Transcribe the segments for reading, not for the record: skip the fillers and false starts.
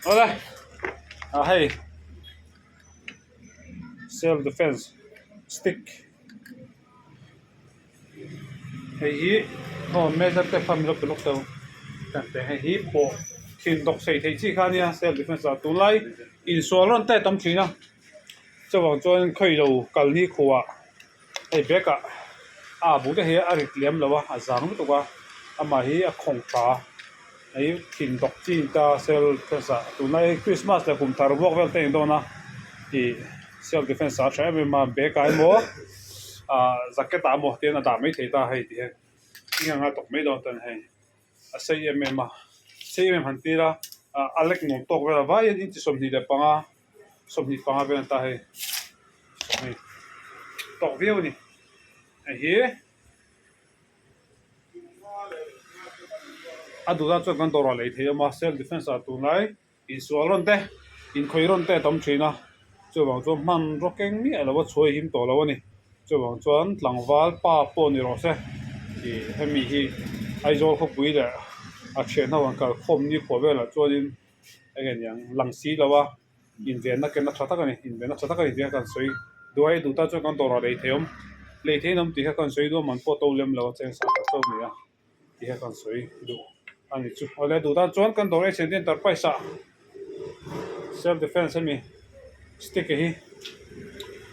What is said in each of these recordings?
Awle ah hei self defence stick hei hi aw measure te kha min lo pe lawk tawh ang hei hi pawh thin dawk sei theih chi kha ania self defence ah tunlai insual rawn te tam thin a chuvang chuan khawi lo kal ni khuah hei bag ah a bu te hi a rit lem lo a a zang lutuk a amah hi a khawng tha hei thin dawk chi a ni ta self defence ah tunlai christmas leh kum thar vuak vel te a ni dawn a ih self defence ah a tha em em a bag ah emaw ah jacket ah emaw te hian a dah maithei ta hei ti hian eng anga tawk mai dawn chuan hei a sei em em a sei em em han tir a ah a lek nuam tawk vel a vai hian inchi 25 25 vel a ni ta hei hei tawk viau a ni hei hi a duh dan chuan kan dawrah lei thei awm a self defence ah tunlai insual rawn te inkhawih rawn te a tam thin a chuvang chuan hmanraw keng miah lo a chhuai him tawh lo a ni chuvang chuan tlangval pa pawh ni rawh se ih hemi hi Aizawl khawpui leh a thian ho an kalkhawm nikhua velah chuanin eng nge niang lang si lo a invenna kenna tha tak a ni invenna tha tak a ni tih kha kan sawi duai a duh tan chuan kan dawrah lei thei awm lei theiin awm tih kha kan sawi duh a man pawh to lem lo a cheng sang tak chauh a ni a tih kha kan sawi duh a ni chu awle duh tan chuan kan dawr Asian Enterprise ah self defence hemi stick hi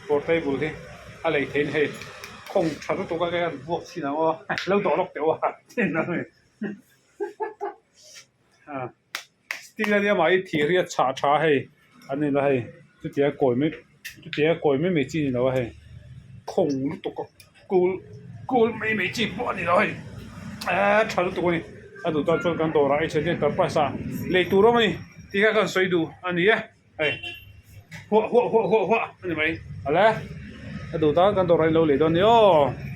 portable hi a lei theiin hei khawng tha lutuk a kei an vuak chhin ang aw lo dawh lawk teh aw a Steel ania mah hi thir hi a chhah tha a hei an ni la hei chutia kawi mai chutia kawi mai mai chi a ni lo a hei khawng lutuk a kul kul mai mai chi pawh a ni lo hei eee tha lutuk a ni a duh tan chuan kan dawrah H and Enterprise ah lei tur awm a ni tih kha kan sawi duh a ni e hei huah huah huah huah huah a ni mai awle a duh tan kan dawrah in lo lei dawn a ni aw.